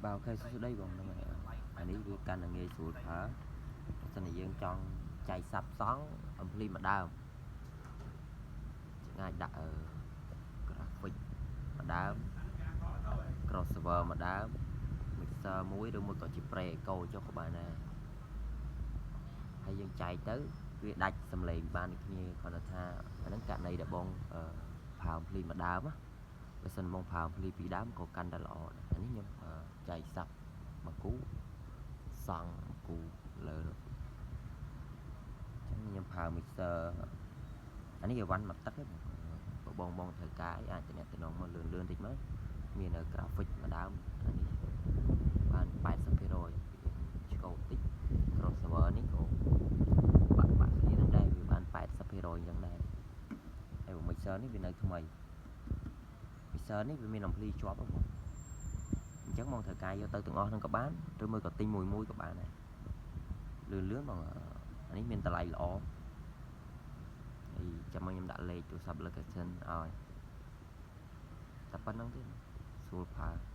បាទ OK សួស្តីបងហ្នឹងហើយអានេះវាកាន់តែងាយស្រួលប្រើបើសិនជាយើងចង់ចែក sub សង់ ampli មួយដើមយើងអាចដាក់អឺ graphic មួយដើម crossover មួយដើម mixer មួយឬមួយក៏ជា pre echo ចុះក៏បានដែរហើយយើងចែកទៅវាដាច់សំឡេងបានដូចគ្នាគ្រាន់តែថាអាហ្នឹងករណីដែលបងអឺប្រើ ampli មួយដើមណាបើសិនបងប្រើ ampli ពីរដើមក៏កាន់តែល្អដែរអានេះខ្ញុំអឺចែក sub មួយគូសង់មួយគូលើនោះអញ្ចឹងខ្ញុំប្រើ mixer អានេះអីវ៉ាន់មួយទឹកទេបងបើបងបងត្រូវការអីអាចតំណតំណងមកលឿនលឿនតិចមកមាននៅ graphic មួយដើមអានេះបាន80%ឆ្កោតិច crossover នេះក៏បាក់បាក់គ្នានឹងដែរវាបាន80%អញ្ចឹងដែរហើយ mixer នេះវានៅថ្មី mixer នេះវាមាន ampli ជាប់ហ៎បងអញ្ចឹងបងត្រូវការយកទៅទាំងអស់ហ្នឹងក៏បានឬមួយក៏ទិញមួយមួយក៏បានដែរលឿនលឿនបងអានេះមានតម្លៃល្អហើយចាំមកខ្ញុំដាក់លេខទូរស័ព្ទ location ឲ្យតែប៉ុណ្្នឹងទេស្រួលប្រើ។